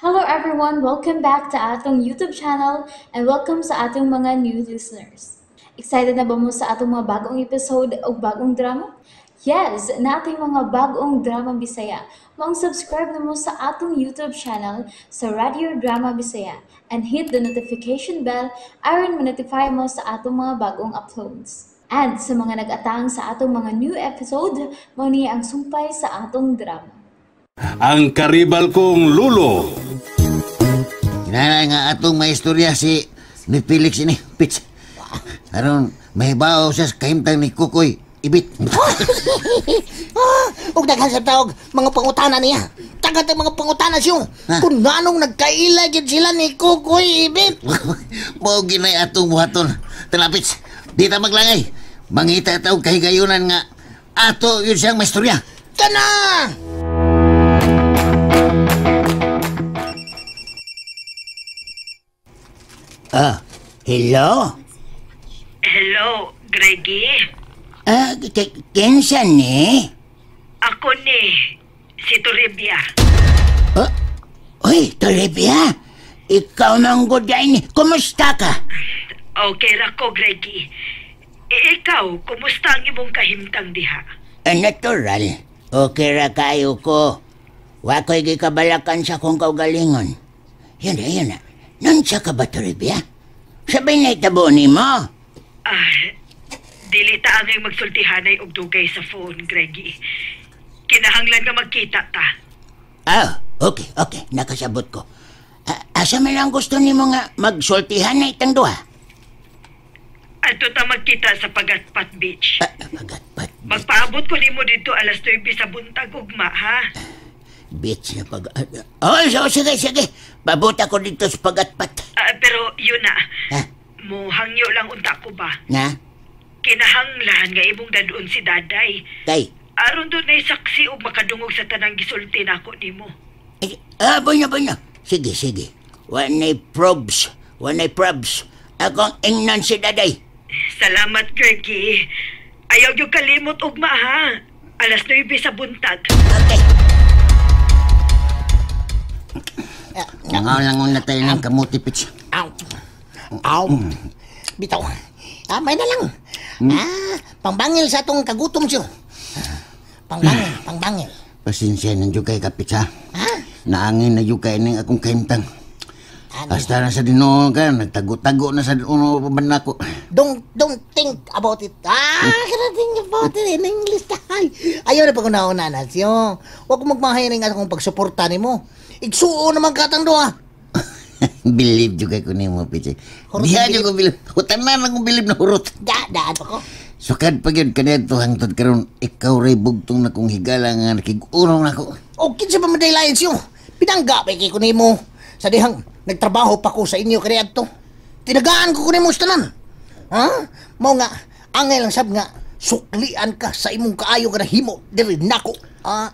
Hello everyone! Welcome back to atong YouTube channel and welcome sa atong mga new listeners. Excited na ba mo sa atong mga bagong episode o bagong drama? Yes! Nating mga bagong drama Bisaya. Maong subscribe na mo sa atong YouTube channel sa Radio Drama Bisaya and hit the notification bell aron ma-notify mo sa atong mga bagong uploads. And sa mga nag-atang sa atong mga new episode, mao ni ang sumpay sa atong drama. Ang karibal kong lulo. Kinahanglan nga atong maistorya si ni Felix ini, Pitch. Aron mahibaw siya sa kahimtang ni Kukoy Ibit. Ah, ug daghan sa tawag mga pangutana niya. Tagat ang mga pangutana siyo. Ha? Kung nanong nagkaila gid sila ni Kukoy Ibit. Mao ginay atong buhaton. Tala, Pitch, di ta maglangay. Mangita ta og kahigayunan nga ato yun siyang maistorya. Kana! Ah, hello? Hello, Greggy. Ah, kinsa ni? Ako ni, si Toribia. Ah, uy, Toribia. Ikaw nang guday ni. Kumusta ka? Okay ra ko, Greggy. E, ikaw, kumusta ang imong kahimtang diha? Ah, natural. Okay ra kayo ko. Wa ko'y gikabalakan sa kong kaugalingon. Yan na, yan na. Nansa ka ba, Toribia? Sabay na itabo ni mo. Ah, dili ta angay magsultihanay og dugay sa phone, Greggy. Kinahanglan nga magkita ta. Ah, okay, okay. Nakasabot ko. Ah, asa man ang gusto nimo nga magsultihan na itang duha? Adto ta magkita sa Pagatpat Beach. Ah, Pagatpat. Magpaabot ko nimo dito alas 9 sa buntag ugma, ha? Beach na pag... Oh, so, sige, sige. Pabuta ko dito sa Pagatpat. Ah, pero yun na. Ha? Muhangyo lang unta ko ba? Na? Kinahanglan nga imong dadun si Daday. Kay? Aron doon ay saksi og makadungog sa tanang gisulti nako nimo. Eh, ah, bueno, bueno. Sige, sige. Wanay probs. Wanay probs. Akong ingnan si Daday. Salamat, Greggy. Ayaw yung kalimot ugma, ha? Alas 9 sa buntag. Okay. Nangaw na tayo ng kamuti, Pitch. Aw. Aw. Bitaw. Ah, may na lang. Ah, pangbangil sa atong kagutom siyo. Pangbangil, pangbangil. Pasensya na dyan kay Kapitch, ha? Ha? Naangin na dyan kay ning akong kahimtang. Ano? Hasta na sa Dinoo ka, nagtago-tago na sa Dinoo pa ba nako. Don't think about it. Ah, cannot think about it in English. Ay, ayaw na pag-una-una na siyo. Huwag ko magmahay ng akong pagsuporta nimo. Igsuo naman katang duha. Believe dyan kay ko nimo, Pitch. Hurot Diha ang dyan ko bilib. Utanan akong bilib na hurot. Da, daan pa ko. Sukad pa gyud kaniadto hangtod karon ikaw ray bugtong na kong higala nga nakig-urong nako. O kinsa pa madaylayan siyo. Pinangga pa kay ko nimo. Sa dihang nagtrabaho pa ko sa inyo kaniadto. Tinagaan ko nimo sa tanan. Ha? Mao nga angay lang sab nga suklian ka sa imong kaayo nga nahimo diri nako. Ah,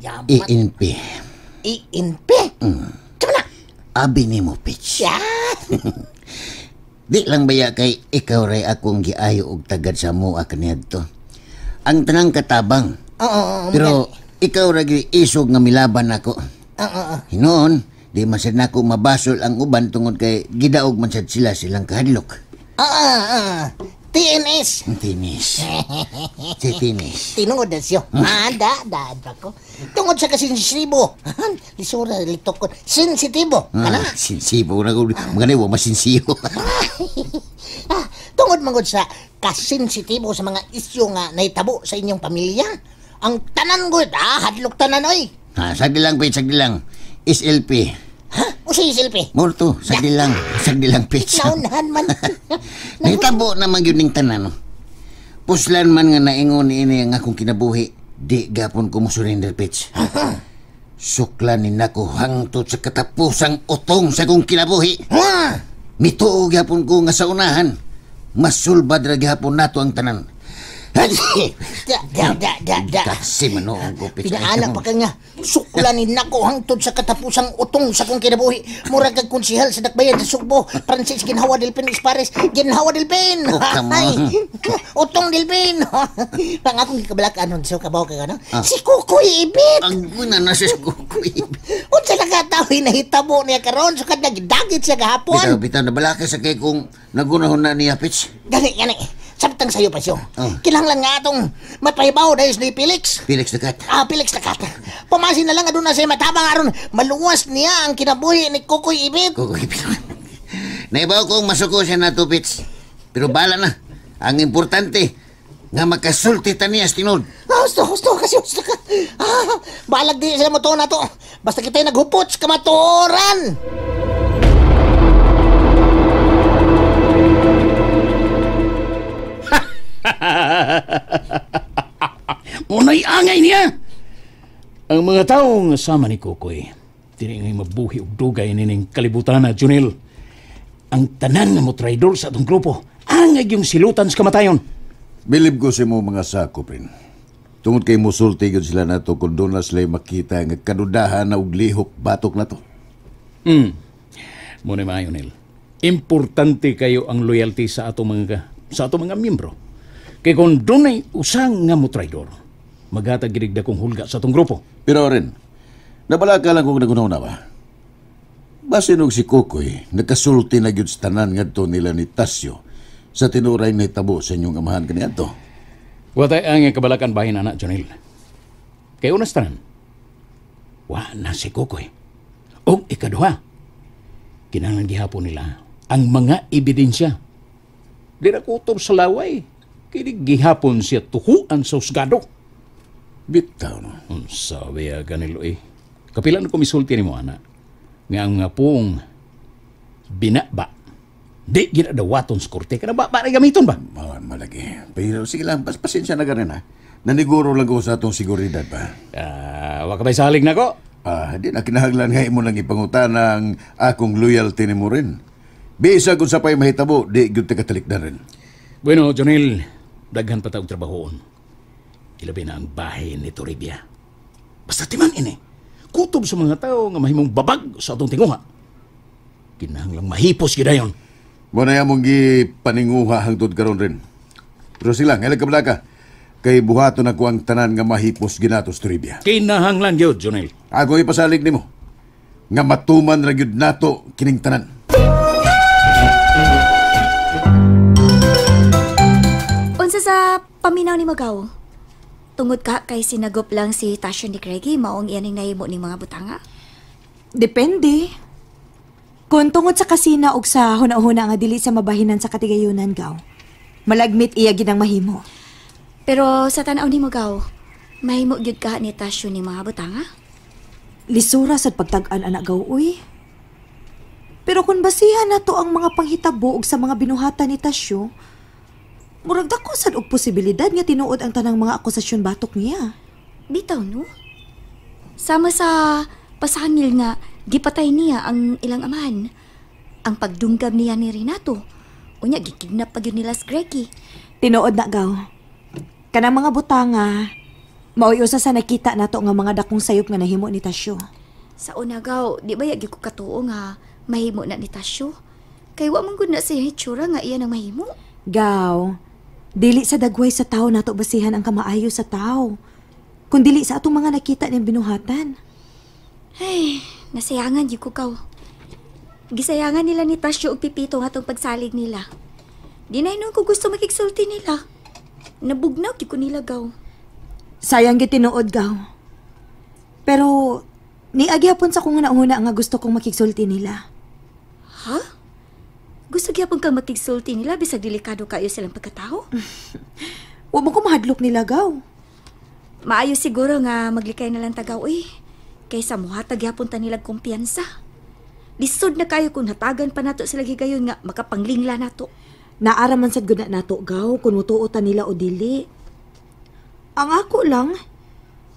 yaman. ENP. ENP. Tama na. Abi nimo, Pitch. Ya. Di lang baya kay ikaw ray akong giayo og tagad sa mua kaniadto. Ang tanang katabang. Oo, oo, Pero ikaw ra gyud isog nga milaban nako. Oo, oo. Hinoon, di man sad nako mabasol ang uban tungod kay gidaog man sad sila silang kahadlok. Oo, oo. TNS. Ang tinis. Si tinis. Tinuod na siyo. Ah, da, da, da ko. Tungod sa kasensibo. Lisura, litok ko. Sensitibo. Kana? Ah, sinsibo na ko. Mga niwa, masinsibo. Ah, tungod mangod sa kasensitibo sa mga isyu nga nahitabo sa inyong pamilya. Ang tanan gud, ah, hadlok tanan oy. Ha, sagdi lang, Pete, sagdi lang. SLP. Ha? O si SLP? Morto, sagdi lang. Sagdi lang, Pete. Naunahan man. Nahitabo naman yun ning tanan, no? Puslan man nga naingon ni ini ang akong kinabuhi, di gapon ko mo surrender, Pete. Suklan ni nako hangtod sa katapusang utong sa akong kinabuhi. Ha? Mituo gyapon ko nga sa unahan. Masulbad ra gyapon nato ang tanan. Da, da, da, da, da. Kasi manoong ko, Pits. Pinaana pa ka nga. Suklanin nako hangtod sa katapusang utong sa kong kinabuhi. Murag kag konsihal sa Dakbayan sa Sugbo. Francis Ginhawa Delpin Espares. Ginhawa Delpin. Oh, come on. Utong Delpin. Pang akong gikabalakan nun. So, kabaw ka no? Si Kukoy Ibit. Ang guna na si Kukoy Ibit. Unsa na ka tao nahitabo niya karon sukad nagdagit siya gahapon. Bitaw, bitaw, nabalaka sa kay kung nagunahon na niya, Pits. Gani, gani. Sabtang sayo pa siyo. Oh. Kinahanglan nga atong mapahibaw dahil ni Felix. Felix Dakat. Ah, Felix Dakat. Pamasin na lang aduna siya matabang aron maluwas niya ang kinabuhi ni Kukoy Ibit. Kukoy Ibit. Naibaw kong masuko siya na to, Pits. Pero bala na. Ang importante, nga makasulti ta niya sa tinud. Ah, husto, husto kasi husto ka. Ah, balag di sila moto na to. Basta kita'y naghupot sa kamatuoran. Unay angay niya. Ang mga taong sama ni Kukoy, dili ngay mabuhi og dugay nining kalibutan na, Junel. Ang tanan nga mo traidor sa atong grupo, angay yung silutan sa kamatayon. Bilib ko sa imo mga sakop rin. Tungod kay musulti yun sila na to, kung doon na sila makita nga kadudahan na og lihok batok na to. Muna maayo, Nel. Importante kayo ang loyalty sa atong mga miyembro. Kay kung dunay usang nga mo traidor, maghatag gidig dakong hulga sa atong grupo. Pero rin, nabalaka lang kung nagunaw na ba? Basin og si Kukoy, nakasulti na gyud sa tanan ngadto nila ni Tasyo sa tinuray na hitabo sa inyong amahan kaniadto. Watay ang kabalakan bahin anak, Jonel. Kay unas tanan, wa na si Kukoy. Og ikaduha, kinahanglan gihapon nila ang mga ebidensya. Di na kutob sa laway. Kini gihapon siya tuhuan sa husgado. Bitaw, no? Unsa ba ganilo eh. Kapila na kumisulti ni mo, anak. Nga ang nga pong binaba. Di ginadawaton sa korte. Kana ba, para gamiton ba? Malagi. Pero sige lang, pasensya na ka rin, ha? Naniguro lang ko sa atong siguridad ba? Wa ka ba'y salig na ko? Di na kinahanglan nga imo nang ipangutan ang akong loyalty ni mo rin. Bisa kung sa pa'y mahitabo, di gyud ta katalikdan rin. Bueno, Jonel, daghan pa taong trabahoon. Ilabi na ang bahay ni Toribia. Basta timan ini. Kutob sa mga tao nga mahimong babag sa atong tinguha. Kinahanglang mahipos gidayon. Mo na yamong gipaninguha hangtod karon rin. Pero sila, ngayon kabalaka, kay buhaton ako ang tanan nga mahipos ginatos Toribia. Kinahanglan gyud, Jonel. Ako ipasalig nimo nga matuman ra gyud nato kining tanan. Unsa sa paminaw ni Magaw? Tungod ka kay sinagop lang si Tasyo ni Greggy, maong iyaning nahimo ni mga butanga? Depende. Kung tungod sa kasina og sa huna-huna nga dili sa mabahinan sa katigayunan, Gaw, malagmit iya ginang mahimo. Pero sa tan-aw ni Magaw, mahimo gyud ka ni Tasyo ni mga butanga? Lisura sad pagtag-an anak, Gaw, uy. Pero kung basihan na to ang mga panghitabo og sa mga binuhatan ni Tasyo, murag dako sad og posibilidad nga tinuod ang tanang mga akusasyon batok niya. Bitaw, no? Sama sa pasangil nga gipatay niya ang ilang amahan. Ang pagdunggab niya ni Renato. Unya, gikidnap pa gyud nila si Greggy. Tinuod na, Gaw. Kanang mga butanga, maoy usa sa nakita nato nga mga dakong sayop nga nahimo ni Tasyo. Sa una, Gaw, di ba yagi ko katuo nga mahimo na ni Tasyo? Kay wa man gud na siya hitsura nga iya nang mahimo. Gaw, dili sa dagway sa tao nato basihan ang kamaayo sa tao. Kung dili sa atong mga nakita niyang binuhatan. Ay, nasayangan di ko, Gaw. Gisayangan nila ni Tasyo og Pipito nga atong pagsalig nila. Di na inon ko gusto makigsulti nila. Nabugnaw di ko nila, Gaw. Sayang gyud tinuod, Gaw. Pero niagyapon sa kong nauna nga gusto kong makigsulti nila. Ha? Gusto gyapon kang makigsulti nila bisag delikado kayo silang pagkatao? Wa mo ko mahadlok nila, Gaw. Maayo siguro nga maglikay na lang tagaw, eh. Kaysa muhatag gyapon ta nilag kumpiyansa. Lisod na kayo kung hatagan pa nato sila gigayon nga makapanglingla nato. Naara man sad gud na nato, Gaw, kung mutuo ta nila o dili. Ang ako lang,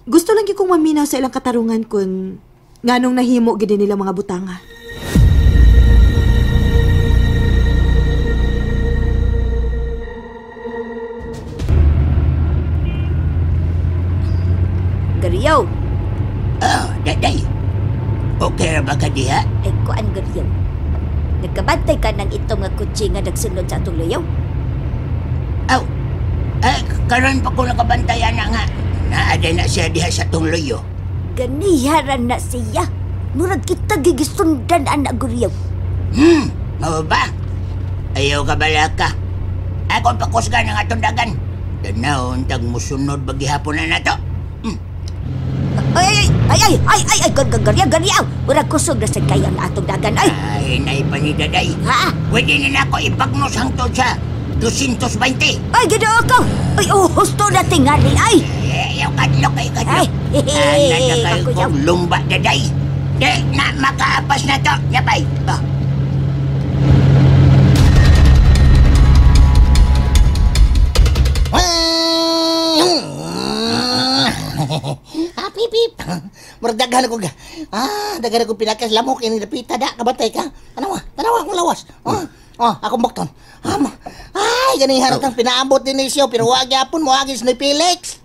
gusto lang gyud kong maminaw sa ilang katarungan kun nganong nahimo gid nila mga butanga. ka diha? Ay, kuan Guryaw. Nagkabantay ka ng itong nga kutsi nga nagsunod sa atong luyaw. Aw, ay, karon pa ko nakabantay ana nga. Naaday na siya diha sa atong luyo. Ganiharan na siya. Murag kita gigisundan anak Guryaw. Mao ba? Ayaw ka balaka. Akong pakusgan ang atong dagan. Tanawon tag musunod bagihapon na nato. Ay, ay, ay, ay, ay, ay, ay, garyaw, garyaw. Murag kusog na sad kay ang atong dagan, ay. Ay, nay panidaday. Ha? Pwede na nako ipagnos hangtod sa 220. Ay, ginoo ko. Ay, oh, husto na tingali, ay. Eh, ayaw kadlok, ay kadlok. Ay, hehe, Ana na kayo kakuyaw. kong lumba daday. Di na makaapas na to. Yapay. Oh. Ah, pip, pip. Murag daghan ako. Ah, daghan ako pinakas lamok ini dapita da kabantay ka. Tanawa, tanawa akong lawas. Oh, oh, akong bukton. Ay, gani haratang pinaambot din ni siya pero wa gyapon mo agis ni Felix.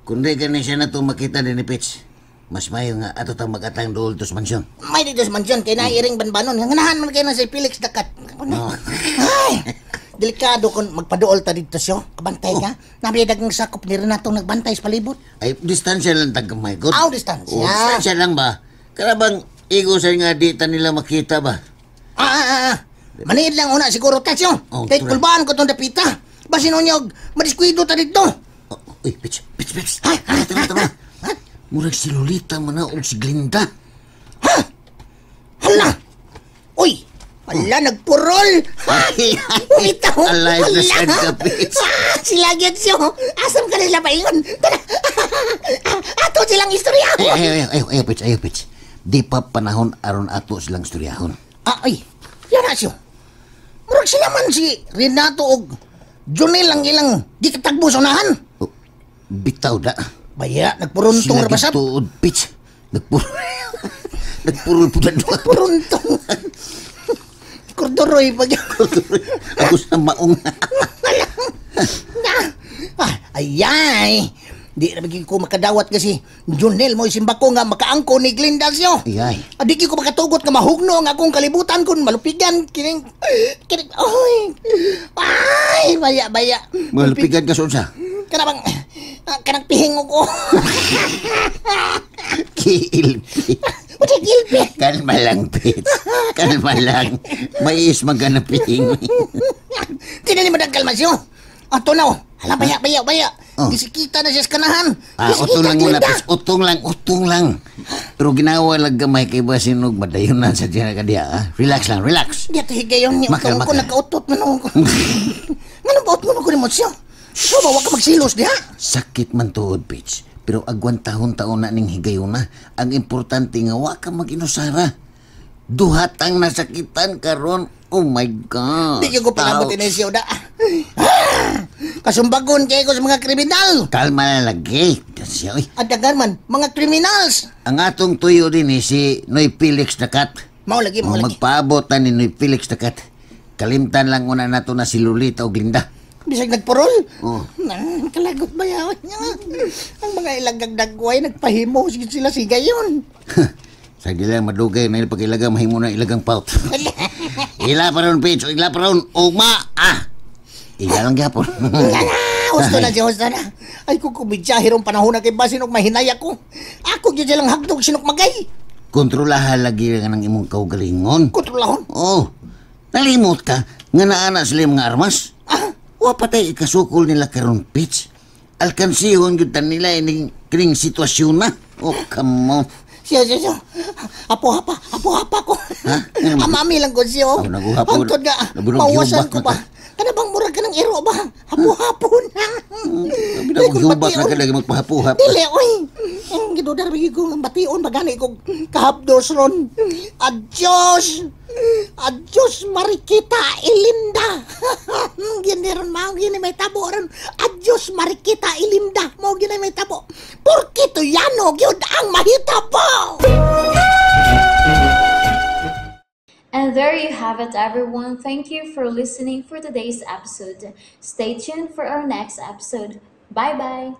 Kundi gani siya na to makita din ni Pitch. Mas mayo nga ato tang magatang dool tos mansyon. May dito sa mansyon kay nairing banbanon. Nganahan man kay na si Felix dakat. Oh. Ay, delikado kung magpaduol ta dito siya. Kabantay ka. Nabi dagang sakop ni Renato nagbantay sa palibot. Ay, distansya lang tag gamay god. Aw, distansya. Oh, distansya lang ba? Karabang igo sa nga di ta nila makita ba? Ah. Maniid lang una siguro taksyo. Oh, Kay tura. kulbaan ko tong dapita. Basin unyog, madiskuido ta dito. Oh, uy, Pitch, Pitch, Pitch. Ha? Tara, tara, tara. Murag si Lolita man na og si Glinda. Hala! Uy! Hala, nagpurol! Ay, Umitaw! Alive na Hala! sad ka, Pitch. Ah, sila gyud siyo. Asam ka nila paingon. Tara! Ato silang istorya. Ay, ay, ay, ay, ay, Pitch, ay, Pitch. Di pa panahon aron ato silang istoryahon. Ah, ay. Yan na siyo. Murag sila man si Renato og Junel ang ilang di katagbo sa unahan. Oh, bitaw da. Baya, nagpuruntong Sila ra basab. gituod, Pitch. Nagpurol. Nagpurol po na doon. Puruntong. Corduroy pag Ako sa maong. Ah, ayay. Di na bagay ko makadawat kasi Junel mo isimba ko nga makaangko ni Glinda siyo. Ayay. Adi ko makatugot nga mahugno ang akong kalibutan kun malupigan kining kining oy. Ay, baya baya. Malupigan ka sa unsa. Kana bang kanang pihing ko. Kiilpi. Usa kilpi. Kalma lang, Pitch. Kalma lang. May ismag ka na pihing. Tinali mo kalma siyo. Ato na oh. Hala baya baya baya. Oh. Gisikita na siya sa kanahan. Ah, Gisikita, utong lang muna, Glinda. Pitch. Utong lang, utong lang. Pero ginawa lang gamay kay Basinog, madayon na sa diyan ka diya. Ah. Relax lang, relax. Di ato higayon niya. Makal, Utong ko makal. nakautot man ako. Nganong baot mo ko ni mo siya? So ba wa ka magsilos diha? Sakit man tuod, Pitch. Pero agwan tahon-taon na ning higayon na. Ang importante nga, wa ka mag-inusara. Duhatang nasakitan karon. Oh my God. Di ko panabot Ouch. ini siya da. Ah! Kasumbagon kay ko sa mga kriminal. Kalma na lagi. Kasi, oy. At daghan man, mga criminals. Ang atong tuyo din eh, si Noy Felix Dakat. Mao lagi, mao Oh, lagi. magpaabot na ni Noy Felix Dakat. Kalimtan lang una nato na si Lolita o Glinda. Bisag nagpurol. Oh. Nang kalagot ba yaw niya? Ang mga ilagag dagway nagpahimo sige sila sigayon. Sa lang madugay na pag ilaga mahimo na ilagang pout. Ila pa ron, Pitch. Ila pa ron. Ugma. Ah! Ila lang gyapon. Ah, husto na siya, husto na. Ay kung kumidyahe rong panahon na kay basin og mahinaya ko. Ako gyud silang hagdog sinok magay. Kontrolahan lagi nga ng imong kaugalingon. Kontrolahon. Oh, nalimot ka nga naana sila yung mga armas. Ah, Wa patay ikasukol nila karon, Pitch. Alkansihon gyud ta nila ining kining sitwasyon na. Oh, come on. Siya, siya, siya. Apo, hapa, apo, hapa ko. Ha? Ano man? Amami lang ko siya. Oh, naguhapo. Hangtod nga, Nabulog mawasan yubak ko na pa. ka. Kana bang murag ka ng ero ba? Hapo-hapo na. Binabog yubak na ka lagi magpahapuhap. Dili, oy. Ang gidudar bigi ko ang bation, bagani ko kahapdos ron. Adios! Adios, Marikita Ilinda. Gini ron, mao gini may tabo ron. Adios, Marikita Ilinda. Mao gini may tabo. Porque tuyano gyud ang mahitabo. And there you have it, everyone. Thank you for listening for today's episode. Stay tuned for our next episode. Bye bye.